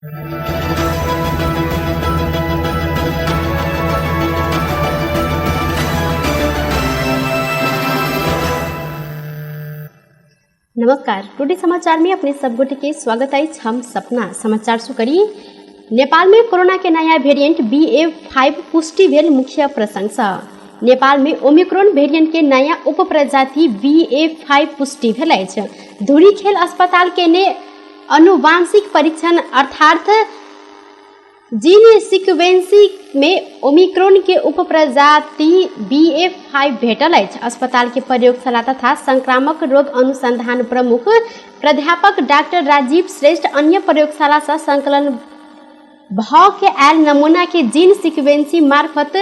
नमस्कार, टुडे समाचार में अपने सब गोटे के स्वागत अछि। हम सपना समाचार शुरू करी। नेपाल में कोरोना के नया वेरिएंट BA.5 पुष्टि भेल मुख्य प्रसंग। नेपाल में ओमिक्रोन वेरिएंट के नया उप प्रजाति BA.5 पुष्टि भेल अछि। धुरीखेल अस्पताल के ने अनुवांशिक परीक्षण अर्थात जीन सीक्वेंसिंग में ओमिक्रोन के उप प्रजाति BA.5 भेटल अछि। अस्पताल के प्रयोगशाला तथा संक्रामक रोग अनुसंधान प्रमुख प्राध्यापक डॉक्टर राजीव श्रेष्ठ अन्य प्रयोगशाला से संकलन भ के आयल नमूना के जीन सीक्वेंसिंग मार्फत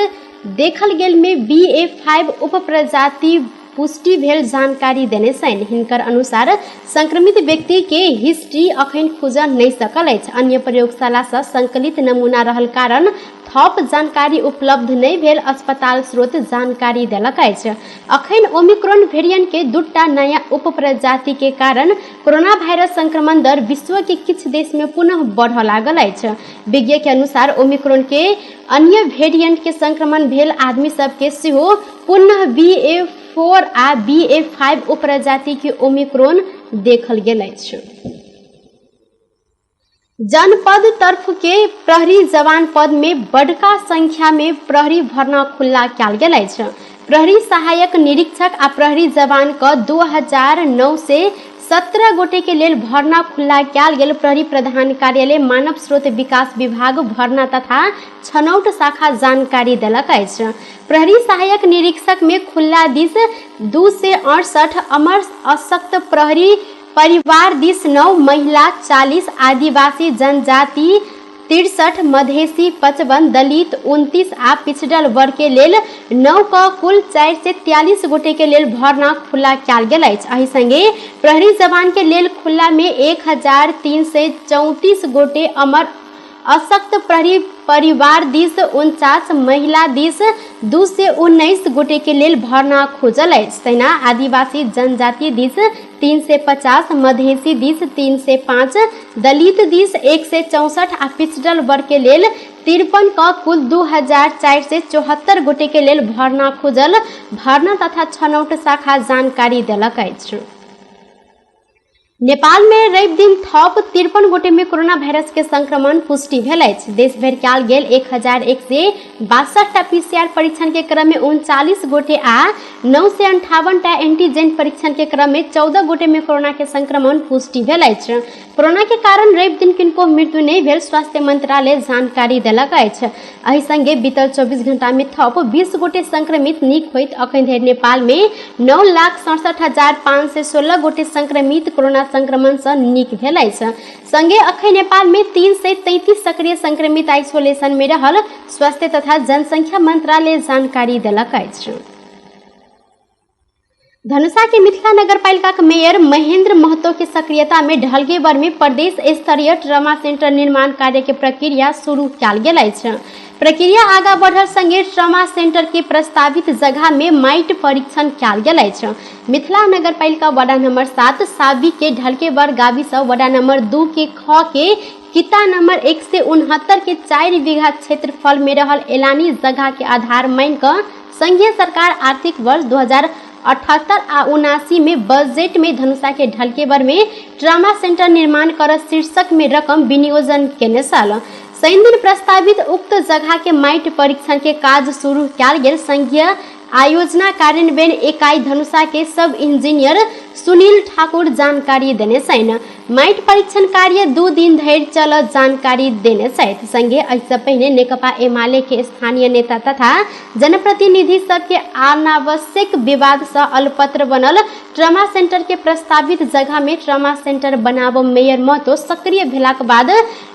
देखल गेल में BA.5 उप प्रजाति पुष्टि भेल जानकारी देने छनि। हिनकर अनुसार संक्रमित व्यक्ति के हिस्ट्री अखन खुजल नहि सकल अछि। अन्य प्रयोगशाला से संकलित नमूना रहल कारण थप जानकारी उपलब्ध नहि भेल अस्पताल स्रोत जानकारी देलक अछि। अखन ओमिक्रोन वेरिएंट के दूटा नया उप प्रजाति के कारण कोरोना वायरस संक्रमण दर विश्व के किछु देश में पुनः बढ़ऽ लागल अछि। विज्ञ के अनुसार ओमिक्रोन के अन्य वेरिएंट के संक्रमण भेल आदमी सबके सेहो पुनः BA.4 आ BA.5 उप प्रजाति के ओमिक्रोन देखल गेल अछि। जनपद तर्फ के प्रहरी जवान पद में बड़का संख्या में प्रहरी भर्ना खुल्ला कयल गेल अछि। प्रहरी सहायक निरीक्षक आ प्रहरी जवान क 2917 गोटे के लेल भर्ना खुल्ला कयल गेल प्रहरी प्रधान कार्यालय मानव स्रोत विकास विभाग भर्ना तथा छनौट शाखा जानकारी देलक अछि। प्रहरी सहायक निरीक्षक में खुल्ला दिस 268, अमर अशक्त प्रहरी परिवार दिस 9, महिला 40, आदिवासी जनजाति 63, मधेसी 55, दलित 29 आ पिछड़ल वर्ग के लेल 9 क कुल 443 गोटे के लेल भर्ना खुला कयल गेल अछि। एहि संगे प्रहरी जवान के लेल खुला में 1334 गोटे, अमर अशक्त प्रहरी परिवार दिस 49, महिला दिस 219 गोटे के लेल भर्ना खुजल अछि। तहिना आदिवासी जनजाति दिस 350, मधेसी दिस 305, दलित दिस 164 आ पिछड़ल वर्ग के लेल 53 क कुल 2474 गोटे के लेल भर्ना खुजल भर्ना तथा छनौट शाखा जानकारी देलक अछि। नेपाल में रवि दिन थप 53 गोटे में कोरोना वायरस के संक्रमण पुष्टि भेल अछि। देश भरि कयल गेल 1162 टा पीसीआर परीक्षण के क्रम में 39 गोटे आ 958 टा एंटीजेन परीक्षण के क्रम में 14 गोटे में कोरोना के संक्रमण पुष्टि भेल अछि। कोरोना के कारण रवि दिन किनको मृत्यु नहि भेल स्वास्थ्य मंत्रालय जानकारी देलक अछि। एहि संगे बीतल 24 घंटा में थप 20 गोटे संक्रमित नीक होइत अखन धरि नेपाल में 9,67,516 गोटे संक्रमित कोरोना संक्रमण से नीक भेल अछि। संगे अखन नेपाल में 333 सक्रिय संक्रमित आइसोलेशन में रहल स्वास्थ्य तथा जनसंख्या मंत्रालय जानकारी देलक अछि। धनुषा के मिथिला नगरपालिका के मेयर महेंद्र महतो के सक्रियता में ढलगेबर में प्रदेश स्तरीय ट्रॉमा सेंटर निर्माण कार्य के प्रक्रिया शुरू कयल गेल अछि। प्रक्रिया आगा बढ़ल संगे ट्रॉमा सेंटर के प्रस्तावित जगह में माटि परीक्षण कयल गेल अछि। मिथिला नगरपालिका वार्ड नंबर 7 साबी के ढलकेबर गावी से वार्ड नंबर 2 के ख के किता नंबर 169 के 4 बीघा क्षेत्रफल में रहल एलानी जगह के आधार मान कऽ संघीय सरकार आर्थिक वर्ष 2078 आ 79 में बजट में धनुषा के ढलकेबर में ट्रामा सेंटर निर्माण कर शीर्षक में रकम विनियोजन केने छल। शनि दिन प्रस्तावित उक्त जगह के माटि परीक्षण के काज शुरू कयल गेल संघीय आयोजना कार्यान्वयन इकाई धनुषा के सब इंजीनियर सुनील ठाकुर जानकारी देने छनि। माटि परीक्षण कार्य 2 दिन धरि चलत जानकारी देने छथि। संगे एहिसँ पहिने नेकपा एमाले के स्थानीय नेता तथा जनप्रतिनिधि सबके अनावश्यक विवाद से अलपत्र बनल ट्रॉमा सेंटर के प्रस्तावित जगह में ट्रॉमा सेंटर बनाब मेयर महतो सक्रिय भेलाक बाद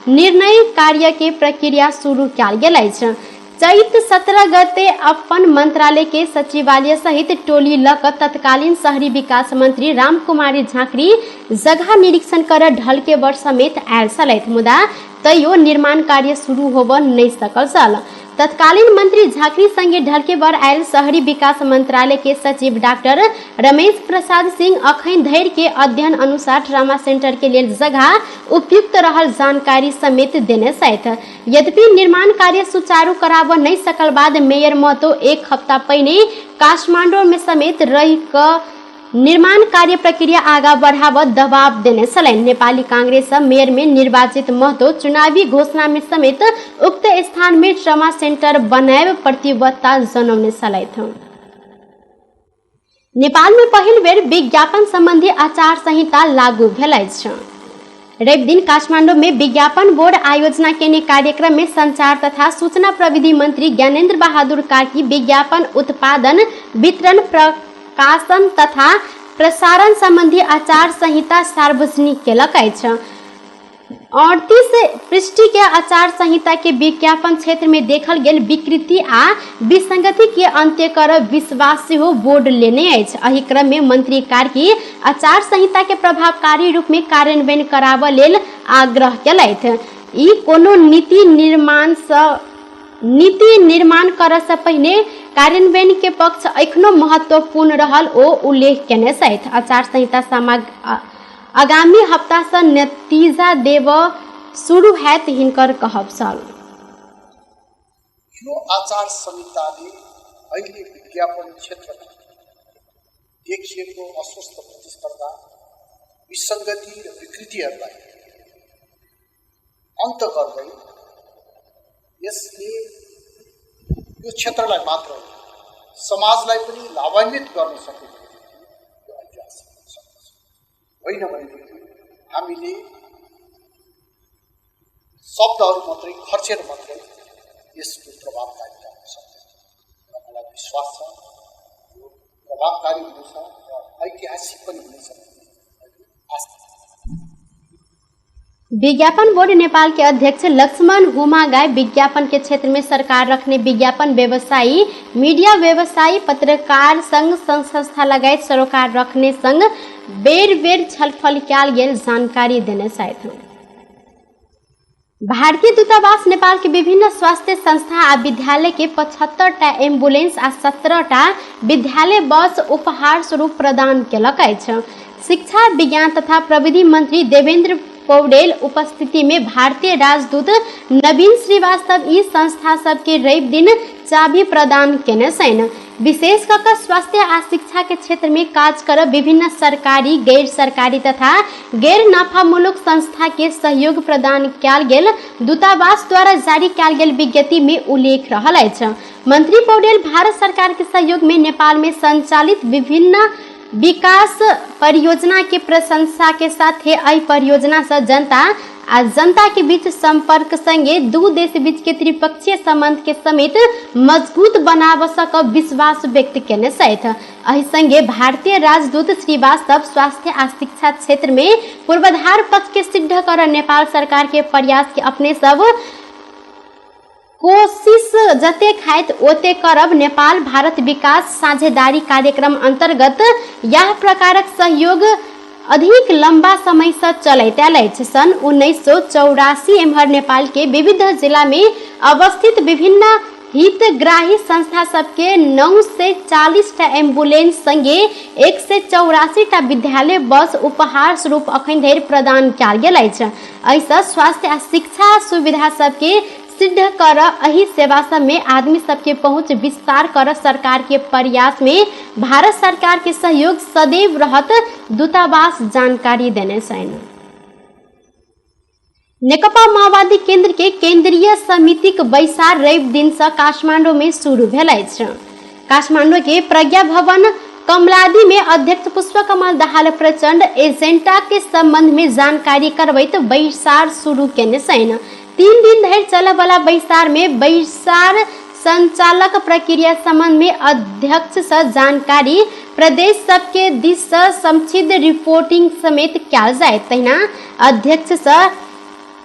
निर्णय कार्य के प्रक्रिया शुरू कयल गेल अछि। चैत 17 गते अपन मंत्रालय के सचिवालय सहित टोली ल क तत्कालीन शहरी विकास मंत्री रामकुमारी झाँक्री जगह निरीक्षण कर ढलकेबर समेत आयल छलथि, मुदा तैयो निर्माण कार्य शुरू होब नहि सकल छल। तत्कालीन मंत्री झाँक्री संगे ढल्केबर आयल शहरी विकास मंत्रालय के सचिव डाक्टर रमेश प्रसाद सिंह अखन धरि के अध्ययन अनुसार ट्रामा सेंटर के लेल जगह उपयुक्त रहल जानकारी समेत देने छथि। यद्यपि निर्माण कार्य सुचारू कराबऽ नहि सकल बाद मेयर महतो एक हप्ता पहिने काठमाडौँ में समेत रहि कऽ निर्माण कार्य प्रक्रिया आगा बढ़ाबऽ दबाव देने छलनि। नेपाली कांग्रेस मेयर में निर्वाचित महतो चुनावी घोषणा में समेत उक्त स्थान में ट्रामा सेंटर बनायब प्रतिबद्धता जनौने छलथि। नेपाल में पहिल बेर विज्ञापन संबंधी आचार संहिता लागू भेल अछि। रवि दिन काठमांडू में विज्ञापन बोर्ड आयोजना केने कार्यक्रम में संचार तथा सूचना प्रविधि मंत्री ज्ञानेन्द्र बहादुर कार्की विज्ञापन उत्पादन, वितरण, प्रकाशन तथा प्रसारण संबंधी आचार संहिता सार्वजनिक केलक अछि। 38 पृष्ठि के आचार संहिता के विज्ञापन क्षेत्र में देखल गेल विकृति आ विसंगति के अंत्य कर विश्वास सेहो बोर्ड लेने अछि। एहि क्रम में मंत्री कार्की आचार संहिता के प्रभावकारी रूप में कार्यान्वयन कराबऽ लेल आग्रह केलथि। ई कोनो नीति निर्माण सँ नीति निर्माण करऽ सँ पहिने कार्यान्वयन के पक्ष एखनो महत्वपूर्ण रहल ओ उल्लेख केने छथि। आचार संहिता सामग्र आगामी हप्तासँ नतीजा देबऽ सुरु हैत हिनकर कहब छल। यो आचार संहिताले अहिले विज्ञापन क्षेत्रमा देखिएको अस्वस्थ प्रतिस्पर्धा, विसङ्गति र विकृतिहरूलाई अन्त गर्दै यसले यो क्षेत्रलाई मात्र होइन, समाजलाई पनि लाभान्वित गर्न सक्यो यो ऐतिहासिक हुन सक्दछ। होइन भनेदेखि हामीले शब्दहरू मात्रै खर्चेर मात्रै यसको प्रभावकारिता हुन सक्दैन र मलाई विश्वास छ यो प्रभावकारी हुनेछ र ऐतिहासिक पनि हुनेछ भन्ने आशा। विज्ञापन बोर्ड नेपाल के अध्यक्ष लक्ष्मण हुमागाई विज्ञापन के क्षेत्र में सरकार रखने विज्ञापन व्यवसायी, मीडिया व्यवसायी, पत्रकार संघ, संस्था लगायत सरोकार रखने संग बेर बेर छलफल कयल गेल जानकारी देने छथि। भारतीय दूतावास नेपाल के विभिन्न स्वास्थ्य संस्था आ विद्यालय के 75 टा एम्बुलेंस आ 17 टा विद्यालय बस उपहार स्वरूप प्रदान केलक अछि। शिक्षा, विज्ञान तथा प्रविधि मंत्री देवेंद्र पौडेल उपस्थिति में भारतीय राजदूत नवीन श्रीवास्तव ई संस्था सबके रवि दिन चाबी प्रदान केने छनि। विशेष कऽ कऽ स्वास्थ्य आ शिक्षा के क्षेत्र में काज करब विभिन्न सरकारी, गैर सरकारी तथा गैर नाफामूलक संस्था के सहयोग प्रदान कयल गेल दूतावास द्वारा जारी कयल गेल विज्ञप्ति में उल्लेख रहल अछि। मंत्री पौडेल भारत सरकार के सहयोग में नेपाल में संचालित विभिन्न विकास परियोजना के प्रशंसा के साथे एहि परियोजना सँ जनता आ जनता के बीच संपर्क संगे दू देश बीच के त्रिपक्षीय संबंध के समेत मजबूत बनाबऽ सकब विश्वास व्यक्त केने छथि। एहि संगे भारतीय राजदूत श्रीवास्तव स्वास्थ्य आ शिक्षा क्षेत्र में पूर्वाधार पक्ष के सिद्ध करऽ नेपाल सरकार के प्रयास के अपने सब कोशिश जतेक हैत ओतेक करब। नेपाल भारत विकास साझेदारी कार्यक्रम अंतर्गत यह प्रकारक सहयोग अधिक लंबा समय से चलैत आयल अछि। सन् 1984 एम्हर नेपाल के विविध जिला में अवस्थित विभिन्न हितग्राही संस्था सबके 940 टा एम्बुलेंस संगे 184 टा विद्यालय बस उपहार स्वरूप अखन धरि प्रदान कयल गेल अछि। एहिसँ स्वास्थ्य आ शिक्षा सुविधा सबके सिद्ध कर एहि सेवा सबमे आदमी सबके पहुँच विस्तार कर सरकार के प्रयास में भारत सरकार के सहयोग सदैव रहत दूतावास जानकारी देने छनि। नेकपा माओवादी केंद्र के केंद्रीय समितिक बैसार रवि दिन से काठमांडू में शुरू भेल अछि। काठमांडू के प्रज्ञा भवन कमलादी में अध्यक्ष पुष्पकमल दाहाल प्रचंड एजेंडा के संबंध में जानकारी करबैत बैसार शुरू केने छनि। 3 दिन धरि चलय वाला बैसार में बैसार संचालक प्रक्रिया संबंध में अध्यक्ष से जानकारी, प्रदेश सबके दिस से संक्षिप्त रिपोर्टिंग समेत कयल जायत। तहिना अध्यक्ष से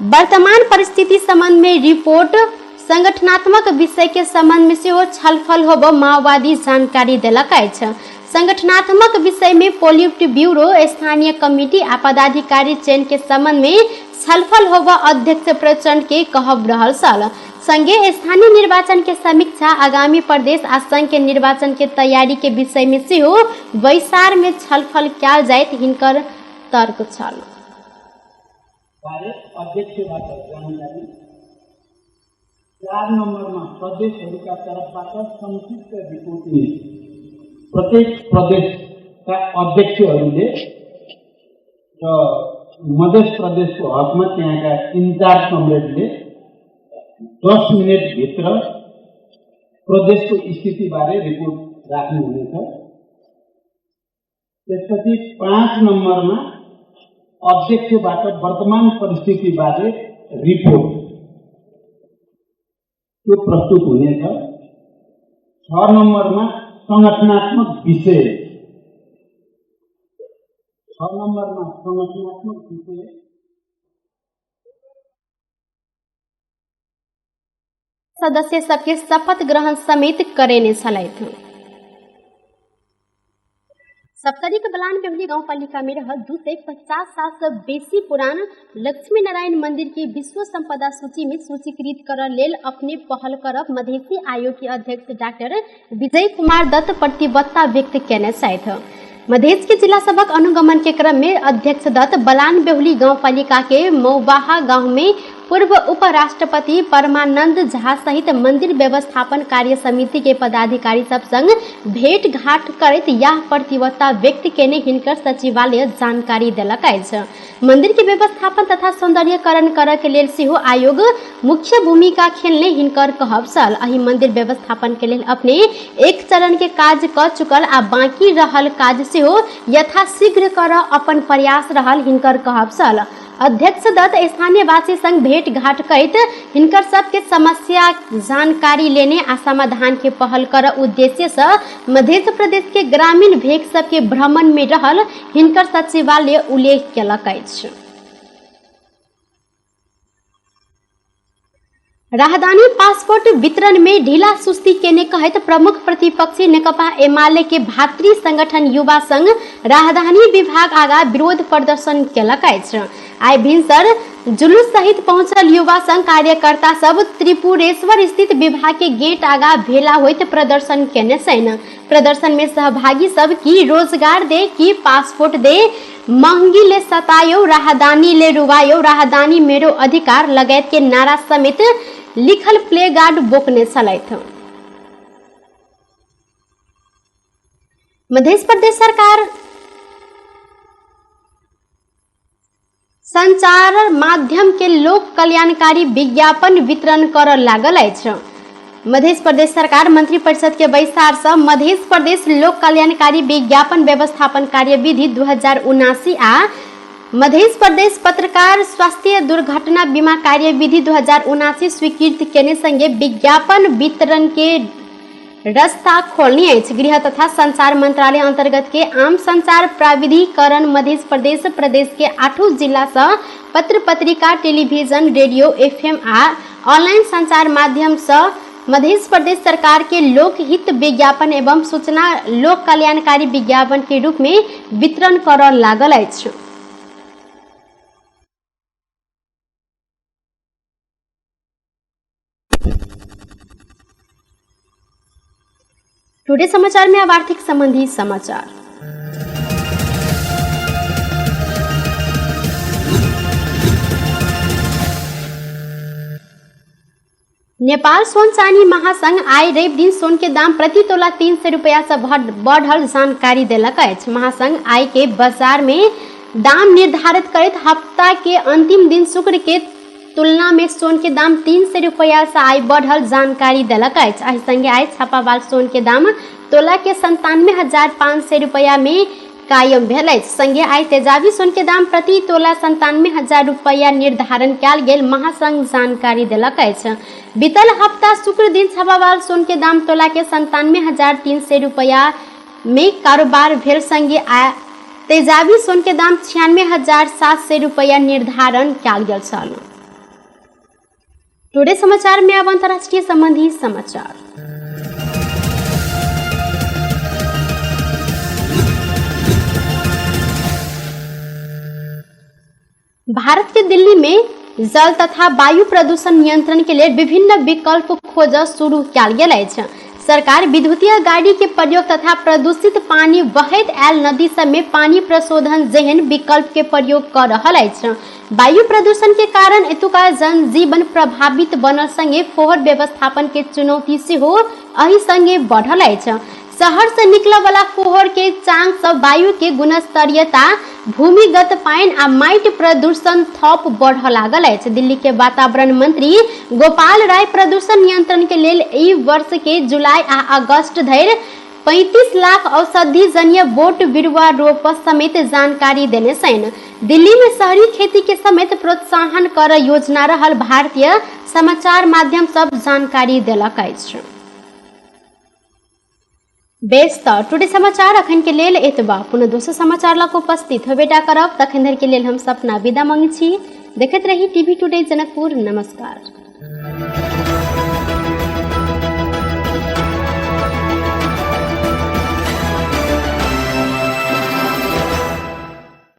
वर्तमान परिस्थिति संबंध में रिपोर्ट, संगठनात्मक विषय के संबंध में सेहो छलफल होब माओवादी जानकारी देलक अछि। संगठनात्मक विषय में पोलिट ब्यूरो, स्थानीय कमिटी आ पदाधिकारी चयन के संबंध में छलफल होब अध्यक्ष प्रचण्ड के कहब रहल छल। संगे स्थानीय निर्वाचन के समीक्षा, आगामी प्रदेश आ संघ के निर्वाचन के तैयारी के विषय में सेहो बैसार में छलफल कयल जाइत हिनकर तर्क छल। बारे अध्यक्षबाट जानकारी। 4 नम्बरमा प्रदेशहरूका तर्फबाट संक्षिप्त रिपोर्टिङ। प्रत्येक प्रदेशका अध्यक्षहरूले र मध्य प्रदेशको हकमा त्यहाँका इन्चार्ज कमरेडले 10 मिनटभित्र प्रदेशको स्थितिबारे रिपोर्ट राख्नुहुनेछ। त्यसपछि 5 नम्बरमा अध्यक्षबाट वर्तमान परिस्थितिबारे रिपोर्ट त्यो प्रस्तुत हुनेछ। 6 नम्बरमा संगठनात्मक विषय, 6 नम्बरमा संगठनात्मक विषय। सदस्य सबके शपथ ग्रहण समेत करेने छलथि। सप्तरी के बलान बेहुली गाउँपालिका में रहल 250 साल से बेसी पुरान लक्ष्मी नारायण मंदिर के विश्व संपदा सूची में सूचीकृत कर लेल अपने पहल करब मधेसी आयोग के अध्यक्ष डॉक्टर विजय कुमार दत्त प्रतिबद्धता व्यक्त केने छथि। मधेश के जिला सभक अनुगमन के क्रम में अध्यक्ष दत्त बलान बेहुली गाउँपालिका के मौबाहा गांव में पूर्व उपराष्ट्रपति परमानंद झा सहित मंदिर व्यवस्थापन कार्य समिति के पदाधिकारी सब संग भेंट घाट करैत यह प्रतिबद्धता व्यक्त केने हिनकर सचिवालय जानकारी देलक अछि। मंदिर के व्यवस्थापन तथा सौंदर्यीकरण करय के लेल सेहो आयोग मुख्य भूमिका खेलने हिनकर कहब छल। एहि मंदिर व्यवस्थापन के लेल अपने एक चरण के काज क चुकल आ बाकी रहल काज सेहो यथाशीघ्र कर अपन प्रयास रहल हिनकर कहब छल। अध्यक्ष दत्त स्थानीयवासी संग भेंट घाट करैत हिनकर सबके समस्या जानकारी लेने आ समाधान के पहल कर उद्देश्य से मध्य प्रदेश के ग्रामीण भेग सबके भ्रमण में रहल हिनकर सचिवालय उल्लेख केलक अछि। राहदानी पासपोर्ट वितरण में ढीला सुस्ती केने कहैत प्रमुख प्रतिपक्षी नेकपा एमाले के भातृ संगठन युवा संघ राहदानी विभाग आगा विरोध प्रदर्शन केलक अछि। आइ भिनसर जुलूस सहित पहुंचल युवा संघ कार्यकर्ता सब त्रिपुरेश्वर स्थित विभाग के गेट आगा भेला होइत प्रदर्शन केने छनि। प्रदर्शन में सहभागी सब की रोजगार दे की पासपोर्ट दे, महंगी ले सतायो, राहदानी ले रुवायो, राहदानी मेरो अधिकार लगायत के नारा समेत लिखल प्ले गार्ड बोकने छलथि। मध्य प्रदेश सरकार संचार माध्यम के लोक कल्याणकारी विज्ञापन वितरण कर लागल अछि। मध्य प्रदेश सरकार मंत्री परिषद के बैसार से मध्य प्रदेश लोक कल्याणकारी विज्ञापन व्यवस्थापन कार्यविधि 2079 आ मध्य प्रदेश पत्रकार स्वास्थ्य दुर्घटना बीमा कार्यविधि 2079 स्वीकृत केने संगे विज्ञापन वितरण के रास्ता खोलनी अछि। गृह तथा संचार मंत्रालय अंतर्गत के आम संचार प्राविधिकरण मध्य प्रदेश प्रदेश के 8 जिला से पत्र पत्रिका, टेलीविजन, रेडियो, एफएम आ ऑनलाइन संचार माध्यम से मध्य प्रदेश सरकार के लोकहित विज्ञापन एवं सूचना लोक कल्याणकारी विज्ञापन के रूप में वितरण कर लागल अछि। टुडे समाचार में अब आर्थिक संबंधी समाचार। नेपाल सोन चानी महासंघ आइ रवि दिन सोन के दाम प्रति तोला 300 रुपया से बढ़ल जानकारी देलक अछि। महासंघ आइ के बाजार में दाम निर्धारित करैत हफ्ता के अंतिम दिन शुक्र के तुलना में सोन के दाम 300 रुपया से आइ बढ़ल जानकारी देलक अछि। एहि संगे आइ छापावाल सोन के दाम तोला के 97,500 रुपया में कायम भेल अछि। संगे आइ तेजाबी सोन के दाम प्रति तोला 97,000 रुपया निर्धारण कयल गेल महासंघ जानकारी देलक अछि। बीतल हफ्ता शुक्र दिन छापावाल सोन के दाम तोला के 97,300 रुपया में कारोबार भेल। संगे आ तेजाबी सोन के दाम 96,700 रुपया निर्धारण कयल गेल छल। टुडे समाचार में अब अंतर्राष्ट्रीय संबंधी समाचार। भारत के दिल्ली में जल तथा वायु प्रदूषण नियंत्रण के लेल विभिन्न विकल्प खोज शुरू कयल गेल अछि। सरकार विद्युतीय गाड़ी के प्रयोग तथा प्रदूषित पानी बहैत आयल नदी सब में पानी प्रशोधन जेहन विकल्प के प्रयोग कर रहल अछि। वायु प्रदूषण के कारण एतुका जनजीवन प्रभावित बनल संगे फोहर व्यवस्थापन के चुनौती सेहो एहि संगे बढ़ल अछि। शहर से निकलऽ वाला फोहर के चांग सँ वायु के गुणस्तरीयता, भूमिगत पानि आ माटि प्रदूषण थप बढ़ऽ लागल अछि। दिल्ली के वातावरण मंत्री गोपाल राय प्रदूषण नियंत्रण के लेल एहि वर्ष के जुलाई आ अगस्त धरि 35 लाख औषधिजन्य बोट बिरुवा रोप समेत जानकारी देने छनि। दिल्ली में शहरी खेती के समेत प्रोत्साहन कर योजना रहल भारतीय समाचार माध्यम सब जानकारी देलक अछि। बेस तऽ टुडे समाचार अखन के लेल एतबा। पुनः दोसर समाचार लऽ कऽ उपस्थित होबेटा करब, तखन धरि के लेल हम सपना विदा मांगै छी। देखैत रही टीवी टुडे जनकपुर। नमस्कार।